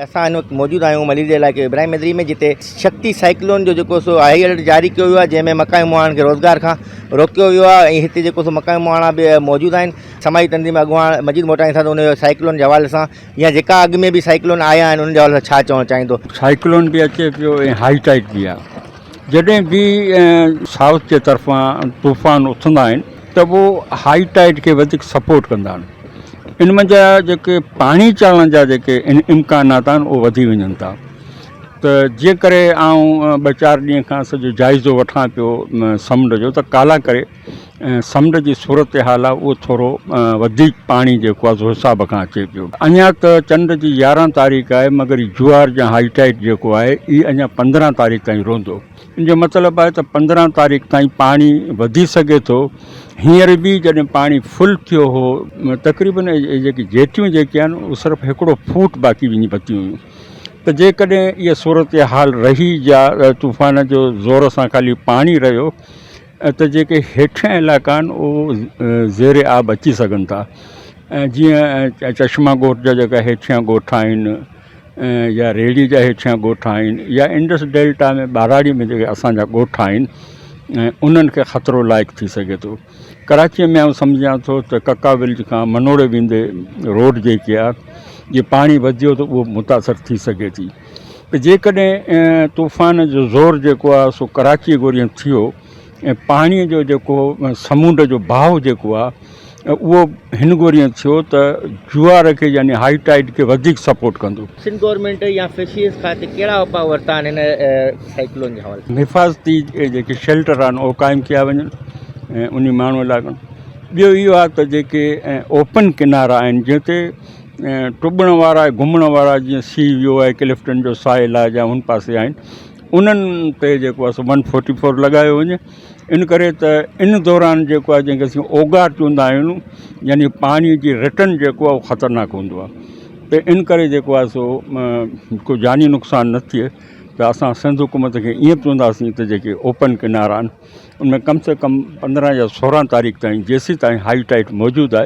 اسان هن وقت موجود آهيون ملير جي علائقي ابراهيم مدري ۾ جتي شڪتي سائيڪلون جو جيڪو سو هائي الرٽ جاري ڪيو ويو آهي جنهن ۾ مڪاني مهاڻن کي روزگار کان روڪيو ويو آهي ۽ هتي جيڪو سو مڪاني مهاڻا به موجود آهن سماجي تنظيم اڳواڻ مجيد موٽاڻي سان ان سائيڪلون جي حوالي سان يا جيڪا اڳ ۾ به سائيڪلون آيا آهن ان جي حوالي سان ڇا چوڻ چاهيندو. سائيڪلون به اچي پيو ۽ هائي ٽائيڊ به آهي جڏهن به سائوٿ جي طرفان طوفان اٿندا آهن ته اهو هائي ٽائيڊ کي وڌيڪ سپورٽ ڪندا آهن ان منجهه جيڪي پاڻي چاڙهڻ جا جيڪي امڪانات آهن اهي وڌي وڃن ٿا ته جنهن ڪري آئون ٻه چار ڏينهن کان سڄو جائزو وٺان پيو سمنڊ جو ته ڪالا ڪري سمنڊ جي صورتحال آهي اهو ٿورو وڌيڪ پاڻي جيڪو آهي سو حساب کان اچي پيو اڃا ته چنڊ جي يارهن تاريخ آهي مگر جوار يا هائي ٽائيڊ جيڪو آهي اهي اڃا پندرهن تاريخ تائين رهندو ان جو مطلب آهي ته 15 تاريخ تائين پاڻي وڌي سگهي ٿو. هينئر به جڏهن پاڻي فل ٿيو هو تقريبن اهي جيڪي جيٽيون جيڪي آهن اهي صرف هڪڙو فوٽ باقي وڃي بچيون هيون ته جيڪڏهن اها صورتحال رهي يا طوفان جو زور سان خالي پاڻي رهيو ته جيڪي هيٺيان علائقا آهن اهو زير آب اچي سگهن ٿا جيئن چشما ڳوٺ جا جيڪا هيٺيان ڳوٺ آهن يا ريڙهي جا هيٺيان ڳوٺ آهن يا انڊس ڊيلٽا ۾ ٻهراڙي ۾ جيڪي اسان جا ڳوٺ آهن انهن کي خطرو لائق ٿي سگهي ٿو ڪراچيء ۾ آئون سمجهان ٿو ته ڪڪا ولج کان منوڙي ويندي روڊ جيڪي آهي جي پاڻي وڌيو ته اهو متاثر ٿي سگهي ٿي ته جيڪڏهن طوفان جو زور جيڪو آهي سو ڪراچيء گوريء ٿيو ۽ پاڻيء جو جيڪو سمونڊ جو بهاء جيڪو آهي اهو هن گوريء ٿيو ته جوار کي يعني هائي ٽائيڊ کي وڌيڪ سپورٽ ڪندو. سنڌ گورنمينٽ يا فشريز کاتي ڪهڙا اپاء ورتا آهن هن سائيڪلون جي حوالي سان؟ حفاظتي جيڪي شيلٽر آهن اهي قائم ڪيا وڃن ۽ انهي ماڻهو لاء ٻيو اهو آهي ته جيڪي اوپن ڪنارا آهن جنهن تي ٽٻڻ وارا گهمڻ وارا جيئن سي ويو آهي ڪلفٽن جو ساحل آهي يا هن پاسي آهن انهن تي جيڪو آهي سو ون فورٽي فور لڳايو وڃي ان ڪري ته ان دوران جيڪو آهي جنهن کي اسين اوڳاڙ چوندا آهيون يعني پاڻي جي رٽن جيڪو آهي اهو خطرناڪ هوندو آهي ته ان ڪري جيڪو آهي سو ڪو جاني نقصان نه ٿئي ته اسان سنڌ حڪومت کي ائين به چونداسين ته جيڪي اوپن ڪنارا آهن ان ۾ ڪم سي ڪم 15 يا 16 تاريخ تائين جيسين تائين هائي ٽائيڊ موجود آهي.